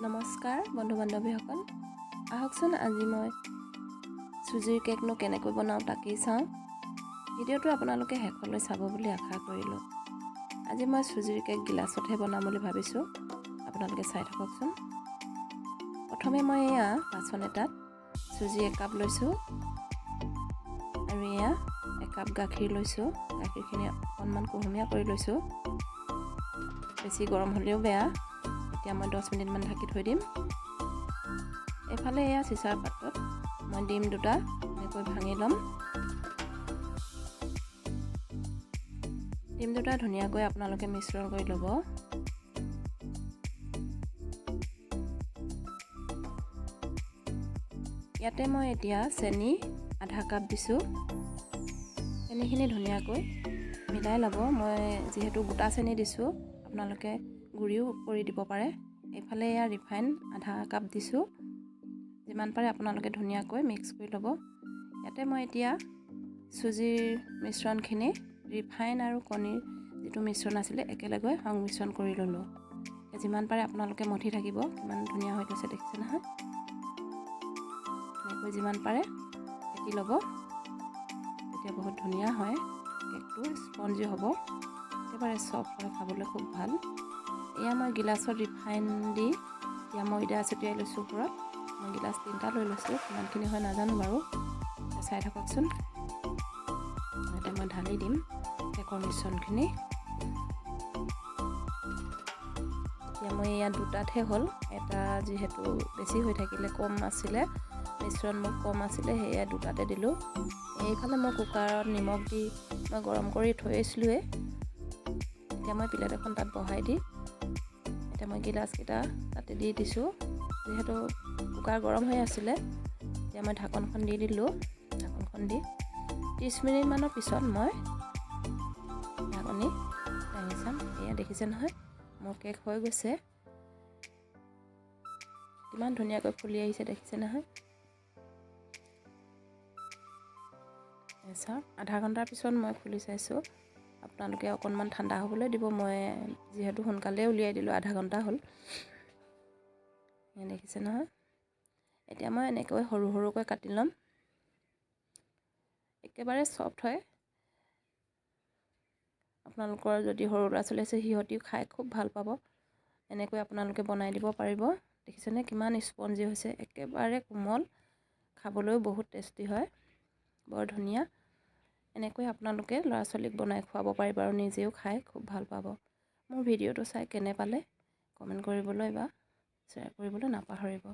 নমস্কাৰ বন্ধু বান্ধৱীসকল, আহকচোন আজি মই চুজিৰ কেকনো কেনেকৈ বনাওঁ তাকেই চাওঁ। ভিডিঅ'টো আপোনালোকে শেষলৈ চাব বুলি আশা কৰিলোঁ। আজি মই চুজিৰ কেক গিলাচতহে বনাম বুলি ভাবিছোঁ, আপোনালোকে চাই থাককচোন। প্ৰথমে মই এয়া বাচন এটাত চুজি একাপ লৈছোঁ আৰু এয়া একাপ গাখীৰ লৈছোঁ। গাখীৰখিনি অকণমান কুহুমীয়া কৰি লৈছোঁ, বেছি গৰম হ'লেও বেয়া। এতিয়া মই 10 মিনিটমান ঢাকি থৈ দিম। এইফালে এয়া চিচাৰ পাত্ৰত মই ডিম দুটা এনেকৈ ভাঙি ল'ম। ডিম দুটা ধুনীয়াকৈ আপোনালোকে মিশ্ৰণ কৰি ল'ব। ইয়াতে মই এতিয়া চেনি আধা কাপ দিছোঁ। চেনিখিনি ধুনীয়াকৈ মিলাই ল'ব। মই যিহেতু গোটা চেনি দিছোঁ, আপোনালোকে গুড়িও কৰি দিব পাৰে। এইফালে এয়া ৰিফাইন আধা কাপ দিছোঁ। যিমান পাৰে আপোনালোকে ধুনীয়াকৈ মিক্স কৰি ল'ব। ইয়াতে মই এতিয়া চুজিৰ মিশ্ৰণখিনি, ৰিফাইন আৰু কণীৰ যিটো মিশ্ৰণ আছিলে, একেলগে সংমিশ্ৰণ কৰি ল'লোঁ। যিমান পাৰে আপোনালোকে মঠি থাকিব। কিমান ধুনীয়া হৈ গৈছে দেখিছে নহয়? এনেকৈ যিমান পাৰে ফেটি ল'ব, তেতিয়া বহুত ধুনীয়া হয় কেকটো, স্পঞ্জি হ'ব, একেবাৰে চফ্ট হয়, খাবলৈ খুব ভাল। এয়া মই গিলাচত ৰিফাইন দি এতিয়া ময়দা ছটিয়াই লৈছোঁ ওপৰত। মই গিলাচ তিনিটা লৈ লৈছোঁ, কিমানখিনি হয় নাজানো বাৰু, চাই থাককচোন। এতিয়া মই ঢালি দিম কেকৰ মিশ্ৰণখিনি। এতিয়া মই ইয়াত দুটাতহে হ'ল, এটা যিহেতু বেছি হৈ থাকিলে, কম আছিলে মিশ্ৰণ, মোক কম আছিলে, সেয়া দুটাতে দিলোঁ। এইফালে মই কুকাৰত নিমখ দি মই গৰম কৰি থৈছিলোঁৱেই। এতিয়া মই প্লেট এখন তাত বহাই দি এতিয়া মই গিলাচকেইটা তাতে দি দিছোঁ। যিহেতু কুকাৰ গৰম হৈ আছিলে, এতিয়া মই ঢাকনখন দি দিলোঁ। ঢাকনখন দি 30 মিনিটমানৰ পিছত মই ঢাকনি দাঙি চাম। এয়া দেখিছে নহয়, মোৰ কেক হৈ গৈছে। কিমান ধুনীয়াকৈ ফুলি আহিছে দেখিছে নহয়? চাওক, আধা ঘণ্টাৰ পিছত মই খুলি চাইছোঁ। আপোনালোকে অকণমান ঠাণ্ডা হ'বলৈ দিব। মই যিহেতু সোনকালেই উলিয়াই দিলোঁ, আধা ঘণ্টা হ'ল। দেখিছে নহয়? এতিয়া মই এনেকৈ সৰু সৰুকৈ কাটি ল'ম। একেবাৰে চফ্ট হয়। আপোনালোকৰ যদি সৰু ল'ৰা ছোৱালী আছে, সিহঁতিও খাই খুব ভাল পাব। এনেকৈ আপোনালোকে বনাই দিব পাৰিব। দেখিছেনে কিমান স্পঞ্জি হৈছে? একেবাৰে কোমল, খাবলৈও বহুত টেষ্টি হয়, বৰ ধুনীয়া। এনেকৈ আপোনালোকে ল'ৰা ছোৱালীক বনাই খুৱাব পাৰিব আৰু নিজেও খাই খুব ভাল পাব। মোৰ ভিডিঅ'টো চাই কেনে পালে কমেণ্ট কৰিবলৈ বা শ্বেয়াৰ কৰিবলৈ নাপাহৰিব।